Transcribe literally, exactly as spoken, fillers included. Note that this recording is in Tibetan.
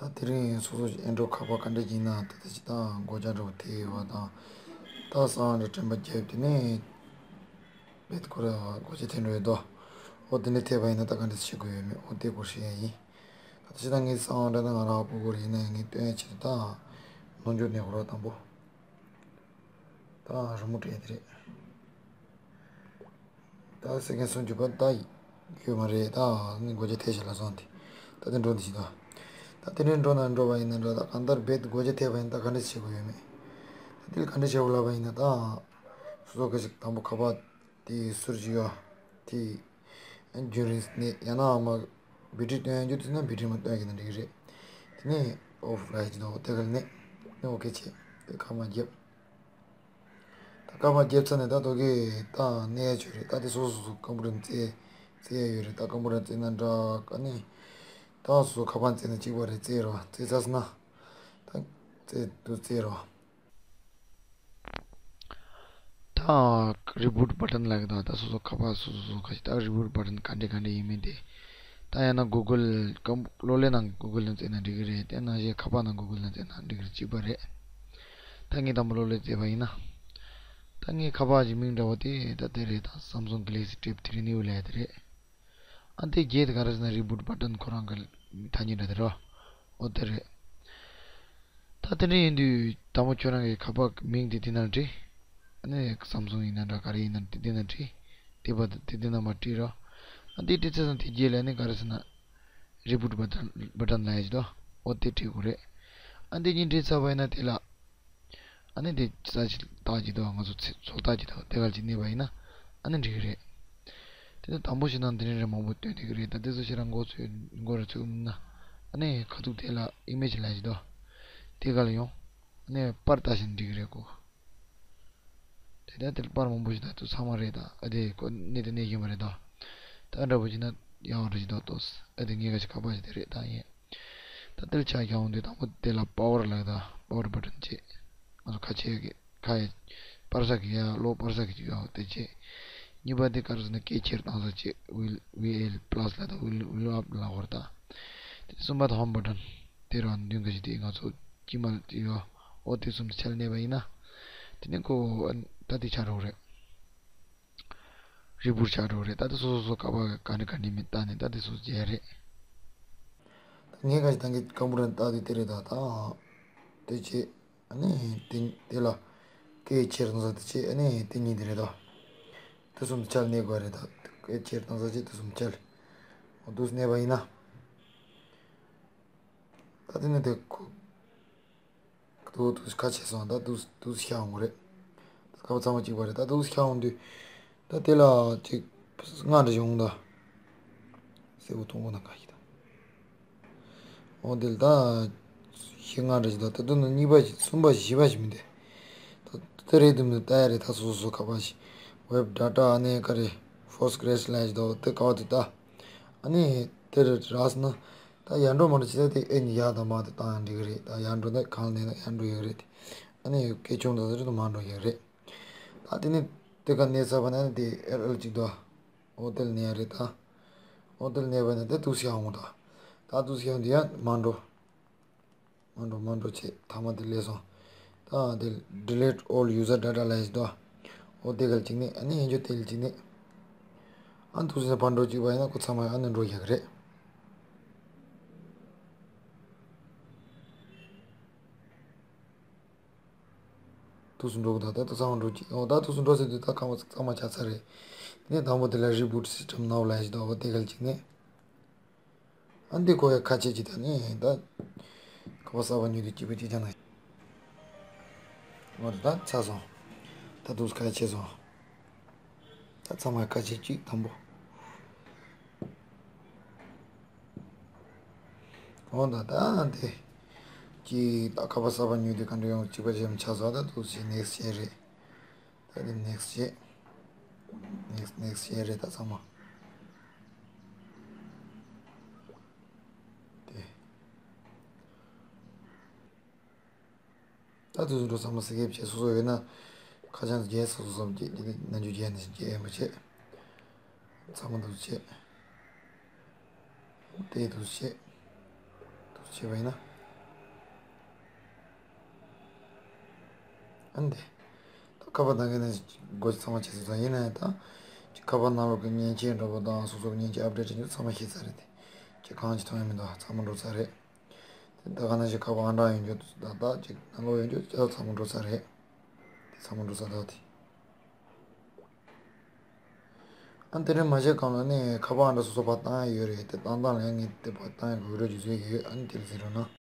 ད་དེ་རིང་སོ་སོ་ཨེ་འདྲ་ཁ་པར་ག་འདྲ་ཡིན་ན་ད་ལྟ་ཅི་ད་སྒོ་ལྕགས་འདྲ་བོ་དེ་ཡོད་པ་དང་། ད་སང་འདྲ་དྲན་པ་བརྒྱབ་དེ་ནས་བེད་ཁོ་ར་སྒོ་ལྕགས་དེ་འདྲ་ཡོད་དོ། ཨོ་དེ་འདྲ་ཐེབས་པ་ཡིན་ན་ད་ག་འདྲ་བྱེད་དགོས་ཡོད་མེད་ཨོ་དེ་སྐོར་བཤད་ཡ་ཡིན། ད་ལྟ་ཅི་ད་ངས་སང་འདྲ་ད་ང་རང་ཨ་ཁུ་སྐོར་ཡིན་ན་ངས་སྟོན་ཡ་ཆེད་དུ་ད་ནོར་འཇོག་ནས་ཧོ་ར་དང་པོ། ད་རི་མོ་བྲིས་དེ་རེད། ད་སེ་ཀན་སུམ་ཅུ་པ་ད་ཡོད་མ་རེད། ད་ངས་སྒོ་ལྕགས་ཐེ་ཞིག་ལ་སོང་དེ། ད་དེ་འགྲོ་འདི་ཞིག་ད། ད་དེ་ནས་འགྲོ་ན་འགྲོ་བ་ཡིན་ན་འགྲོ། ད་གང་ལྟར་རྦད་དེ་སྒོ་ལྕགས་ཐེབས་པ་ཡིན་ན་ད་ག་འདྲ་བྱེད་དགོས་ཡོད་མེད། ད་དེ་ལ་ག་འདྲ་བྱེད་དགོས་ལབ་པ་ཡིན་ན་ད། སོ་སོ་ག་ཞིག་དང་པོ་ཁ་པར་དེ་ཟུར་ཅིག་ཡོད། དེ་རྒྱུན་རིང་ནས་ཡང་ན་མ་བེ་ཏྲི་བཏོན་ཡ་རྒྱུ་དེ་ན་བེ་ཏྲི་མ་བཏོན་གི་ན་འགྲིག་གི་རེད། དེ་ནས་ཨོ་ཕུ་ལ་ཡ་ཅིག་འདུག་དེ་ག་ལ་ནས་ནས་ཨོ་ཁེ་བྱས་དེ་ཁ་མ་བརྒྱབ། ད་ཀ་པ་རྒྱབ་ཚར་ནས་ད་དོ་གི་ད་གནས་ཡ་ཆོད་རེད། ད་དེ་སོ་སོ་སོ་སོ་ཀམ་པུ་ཊར་རྩེ་རྩེ་ཡ་ཡོད་རེད། ད་ཀམ་པུ་ཊར་རྩེ་ན་འདྲ་ཀ་ནི་ད་སོ་སོ་ཁ་པར་རྩེ་ན་གཅིག་པ་རེད། རྩེ་རོགས་རྩེ་ཚར་སོང་ན་ད་རྩེ་དུ་རྩེ་རོགས། ད་རི་བུ་ཊི་བ་ཊན་ལབ་ཀྱི་ད་ད་སོ་སོ་ཁ་པར་སོ་སོ་སོ་ཁ་ཞིག་ད་རི་བུ་ཊི་བ་ཊན་ག་འདྲས་ག་འདྲས་ཡིན་མིན་དེ། ད་ཡང་ན་གུ་གུལ་ཀམ་གློག་ཀླད་ནང་གུ་གུལ་ནང་བཙལ་ན་འགྲིག་གི་རེད། དེ་ནང་བཞིན་ཁ་པར་ནང་གུ་གུལ་ནང་བཙལ་ན་འགྲིག་གི་རེད། གཅིག་པ་རེད། ད་ངས་དང་པོ་གློག་ཀླད་བཙལ་བ་ཡིན་ན། ད་ངའི་ཁ་པར་གྱི་མིང་འདྲ་བོ་དེ་ད་དེ་རེད། ད་སམ་སུང་གྷ་ལེག་སི་ཊེབ་ཐི་རི་ནིའུ་ལབ་ཡ་དེ་རེད། ཨ་དེ་རྗེས་དེ་ག་རེ་ཟེར་ན་རི་བུ་ཊི་བ་ཊན་ཁོ་རང་གི་ཐ་སྙད་འདྲ་དེ་རེད། ཨོ་དེ་རེད། ད་དེ་འདྲ་ཡིན་དུས་དང་པོ་ཁྱོད་རང་གི་ཁ་པར་མིང་དེ་དེ་ནང་བྲིས། ཨ་ནི་སམ་སུང་ཡིན་ན་འདྲ་ག་རེ་ཡིན་ན་དེ་དེ་ནང་བྲིས། དེ་བ་དེ་དེ་ནང་མ་བྲིས་རོགས། ཨ་དེ་བྲིས་ཚར་སོང་དེ་རྗེས་ལ་ནི་ག་རེ་ཟེར་ན། རི་བུ་ཊི་བ་ཊན་བ་ཊན་ལབ་ཡ་ཅིག་འདུག་ཨོ་དེ་བྲིས་དགོས་རེད། ཨ་འདི་གཉིས་བྲིས་ཚར་བ་ཡིན་ན་དེ་ལ། ཨ་ནི་དེ་ས་ཞིག་རྟགས་ཅིག་འདུག་ང་ཚོ་ཚེ་ཚོགས་རྟགས་ཅིག་འདུག་དེ་ག་ཅིག་གནོན་པ་ཡིན་ན་ཨ་ནི་འགྲིག་གི་རེད། དེ་ནི་དང་པོ་ཞིག་ན་འདི་ནས་རེ་མང་པོ་སྟོན་བསྡད་ཀྱི་རེད། ད་དེ་ཚོ་ཞེ་དྲག་མགོ་ཚོས་མགོ་རེ་ཚོས་མིན་ན། ཨ་ནི་ཁ་ཐུག་དེ་ལ་ཨི་མེ་ཇི་ལབ་ཡ་ཅིག་འདུག་དེ་ག་ལ་ཡོང་། ཨ་ནི་པར་ལྟ་བཞིན་འགྲིག་གི་རེད་གོ། དེ་ལྟར་དེར་པར་མང་པོ་ཞིག་ད་དུ་ཚང་མ་རེད། ད་ཨ་དེ་ཁོ་གནས་དེ་གནས་བཞིན་པ་རེད། ད་ད་འདྲ་པོ་ཞིག་ན་ཡག་པོ་རེད་ཞིག་ད་ཏོས། ཨ་དེ་ངས་ག་ཞིག་ཁ་པར་ཞིག་དེ་རེད། ད་ཡིན། ད་དེར་ཆ་རྐྱང་འོང་དུས་དང་པོ་དེ་ལ་པ་ཝར་ལབ། ད་པ་ཝར་བ་ཊན་བྱེད། ང་ཚོ་ཁ་ཕྱེ་གི་ཁ་ཡ་པར་ས་གི་ཡ་གློག་པར་ས་གི་ཅིག་ཡོད་དེ་བྱེད། གཉིས་པ་དེ་ག་རེ་ཟེར་ན་སྐད་ཆེར་བཏང་ས་བྱེད། ཝི་ཝི་ཨེལ་པ་ལ་སི་ལབ། ད་ཝི་ཝི་ཨེལ་ཨབ་ལབ་དགོས་རེད། ད་དེ་གསུམ་པ་དེ་ཧོམ་བ་ཊན་དེ་རང་མདུན་ག་ཞིག་དེ་ང་ཚོ་དཀྱིལ་མ་ལ་ཡོད། ཨོ་དེ་གསུམ་དེ་ཆ་ལ་གནས་པ་ཡིན་ན། དེ་ནས་ཁོ་ད་དེ་ཆགས་འགྲོ་གི་རེད། རི་བུ་ཊི་ཆགས་འགྲོ་གི་རེད། ད་དེ་སོ་སོ་སོ་ཁ་པར་ག་འདྲ་ག་འདྲ་མིན་བལྟས་ནས་ད་དེ་སོ་སོ་བྱས་རེད། ད་ངས་ག་ཞིག་ད་ངས་ཀམ་པུ་ཊར་བལྟས་དུས་དེ་རེད། ད་ད་དེ་བྱས། ཨ་ནི་དེ་དེ་ལ་སྐད་ཆེར་གཏོང་ས་དེ་བྱས། ཨ་ནི་དེ་གཉིས་དེ་རེད། ད་དེ་གསུམ་ཆ་ལ་གནས་དགོས་རེད། ད་སྐད་ཆེར་གཏོང་ས་བྱས་དེ་གསུམ་ཆ་ལ་འོ་དུས་གནས་པ་ཡིན་ན། ད་དེ་ནི་དེ་ཁོ། དུ་དུ་ཁ་ཕྱེ་སོང་། ད་དུ་དུ་ཤ་འོང་རེད། ད་ཁ་བ་ཚང་མ་གཅིག་པ་རེད། ད་དུ་ཤ་འོང་དུས། ད་དེ་ལ་ཅིག་ལྔ་འདྲ་ཞིག་འོང་ད། སེར་པོ་མཐོང་གོ་ན་ག་ཞིག་ད། འོ་དེ་ལ་ད་བཞི་ལྔ་འདྲ་ཞིག་ད། ད་དུ་ནི་གཉིས་པ་ཞིག་གསུམ་པ་ཞིག་བཞི་པ་ཞིག་མིན་ཏེ། ད་དེ་རེད་དུ་མི་ལྟ་ཡ་རེད། ད་སོ་སོ་སོ་ཁ་པར་ཞིག་ཝེབ་ཌ་ཊ་ཨ་ནི་ག་རེ་ཕོ་སི་ཀེ་རེ་སི་ལབ་ཞིག་ད། དེ་ག་བ་དེ་ལྟ། ཨ་ནི་དེ་རེད་རག་སོང་ན། ད་ཡར་འགྲོ་མར་འགྲོ་བྱེད་ས་དེ་ཨེ་ནི་ཡར་དང་མར་དེ་བཏང་ཡང་འགྲིག་གི་རེད། ད་ཡར་འགྲོ་ན་གང་ལ་གནས་ན་ཡར་འགྲོ་ཡག་གི་རེད་དེ། ཨ་ནི་སྐད་ཆུང་དང་ཟེར་དུ་མར་འགྲོ་ཡག་གི་རེད། ད་དེ་ནས་དེ་ག་གནས་ཚར་བ་ན་ནི་དེ་ཨེལ་ཨེལ་གཅིག་འདུག་འོ་དེ་ལ་གནས་ཡག་རེད་ད། འོ་དེ་ལ་གནས་པ་ན་དེ་དུས་ཤ་འོང་ད། ད་དུས་ཤ་འོང་དེ་ཡང་མར་འགྲོ། མར་འགྲོ་མར་འགྲོ་བྱེད། ཐ་མ་དེ་སླེབས་སོང་། ད་དེ་delete all user data ལབ་ཡག་འདུག་འོ་དེ་ག་ལ་གཅིག་གནོན། ཨ་ནི་ཡང་བསྐྱར་དེ་ལ་གཅིག་གནོན། ཨ་ནི་དུས་ཚོད་ཕར་འགྲོ་གཅིག་པ་ཡིན་ན་ཁོ་ཚང་མ་ཨ་ནི་འགྲོ་ཡག་གི་རེད། དུས་ཚོད་འགྲོ་གི་འདུག་ད་ད་ཚང་མ་འགྲོ་གི། འོ་ད་དུས་ཚོད་འགྲོ་ཟེར་དུས་ད་ཁ་བ་ཚང་མ་ཆགས་ཚར་རེད། དེ་ནས་དང་པོ་དེ་ལ་reboot system now ལབ་ཡག་འདུག་འོ་དེ་ག་ལ་གཅིག་གནོན། ཨ་འདི་ཁོ་ཡ་ཁ་ཕྱེ་གཅིག་ད་ནི་ད། ཁ་པར་གསར་པ་ཉོས་དུས་སྐྱིད་པོ་གཅིག་ཀྱང་ན། འོ་ད་ཚར་སོང་། ད་དུས་ཁ་ཕྱེ་སོང་། ད་ཚང་མ་ཁ་ཕྱེ་གཅིག་དང་པོ། འོ་ད་ད་དེ། གཅིག་ད་ཁ་པར་གསར་པ་ཉོས་དུས་ག་འདྲ་ཡོང་གཅིག་པ་ཞེ་མ་ཆགས་སོང་། ད་དུས་ཕྱེ་next བྱས་རེད། ད་དེ་next བྱས། next next བྱས་རེད་ད་ཚང་མ། དེ། ད་དུས་ཚོད་འགྲོ་ཚང་མ་skip བྱས། སོ་སོ་ཡོད་ན། ཁ་བྱང་བརྒྱད་སོ་སོ་བརྒྱད་ནམ་རྒྱུན་བརྒྱད་ནས་བརྒྱད་ཡན་པ་བྱས། ཚང་མ་འདུག་བྱས། དེ་འདུག་བྱས། འདུག་བྱས་པ་ཡིན་ན། ཨ་ནི་དེ། ད་ཁ་པར་ད་གིན་ནས་སྒོ་ཚང་མ་བྱས་ཚར་ཡིན་ནའི་ད། ཁ་པར་ནང་ལོགས་ཀྱི་མཉེན་ཆས་འདྲ་པོ་དང་སོ་སོ་གི་མཉེན་ཆས་ཨབ་ཌེཊ་བྱེད་རྒྱུ་ཚང་མ་ཤེས་ཚར་རེད་དེ། ཁྱེད་གང་ཅི་མཐོང་ཡ་མི་འདུག་ཚང་མ་འགྲོ་ཚར་རེད། དེ་ད་ག་ནང་བཞིན་ཁ་པར་ཨང་གྲངས་ཡོད་རྒྱུ་ད་ད་ཅིག་ནང་ལོགས་ཡོད་རྒྱུ་ཅག་ཚང་མ་འགྲོ་ཚར་རེད། དེ་ཚང་མ་འགྲོ་ཚར་ད་དེ། ཨ་ནི་དེ་རིང་མ་བྱས་གོང་ལ་ནི་ཁ་པར་ཨང་གྲངས་སོ་སོ་ཕར་བཏང་ཡ་ཡོད་རེད། དེ་བཏང་སྟངས་ལ་ཡང་ངས་དེ་ཕར་བཏང་ཡ་གི་བི་ཌིའོ་ཅིག་བཟོས་ཡོད། ཨ་ནི་དེ་ལ་གཟིགས་རོགས་གནང་།